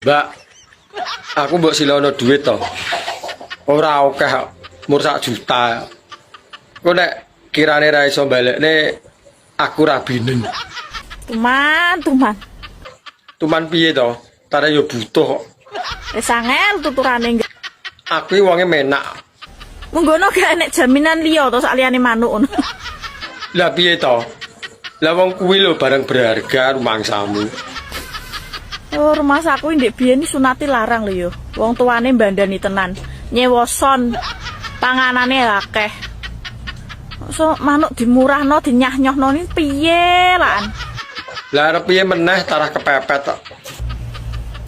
Mbak, aku mbok silono duit to. Ora akeh kok, mur sak juta. Kok nek kirane ra iso balekne, aku rabinen. Tuman, tuman. Tuman piye to? Tare yo butuh kok. Wis angel tuturane. Aku iki wonge menak. Munggono gak enek jaminan liya to saliyane manuk ngono? Lah piye to? Lah wong kuwi lho barang berharga rumangsamu. Oh, rumangsaku ndek biyen iki sunati larang lho yo. Wong tuane mbandani tenan. Nyewa sound, panganane akeh. So manuk dimurahno, dinyah-nyohno ni piye lan? Lah arep piye meneh, tarah kepepet kok.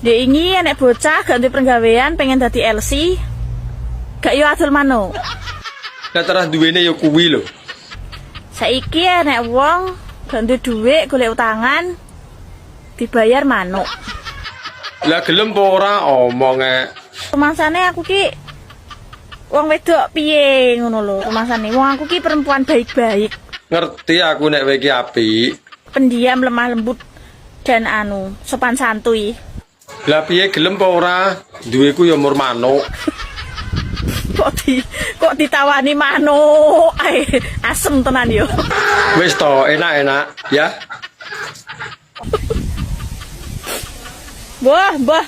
Ndek ingi enek bocah gak duwe penggawean pengen dadi LC. Gak yo adol manuk. Lah tarah duwene ya kuwi lho. Saiki enek wong gak duwe dhuwit golek utangan, dibayar manuk. Lah gelem apa ora omonge? Rumangsane aku ki wong wedok piye ngono lho rumangsane. Wong aku ki perempuan baik-baik, Ngerti aku nek kowe iki apik. pendiam, lemah lembut, dan anu, sopan santuy. Lah piye, gelem apa ora? Duweku ya mur manuk. Kok ditawani manuk ae, asem tenan yo. Wis to, enak-enak ya. Wah, wah.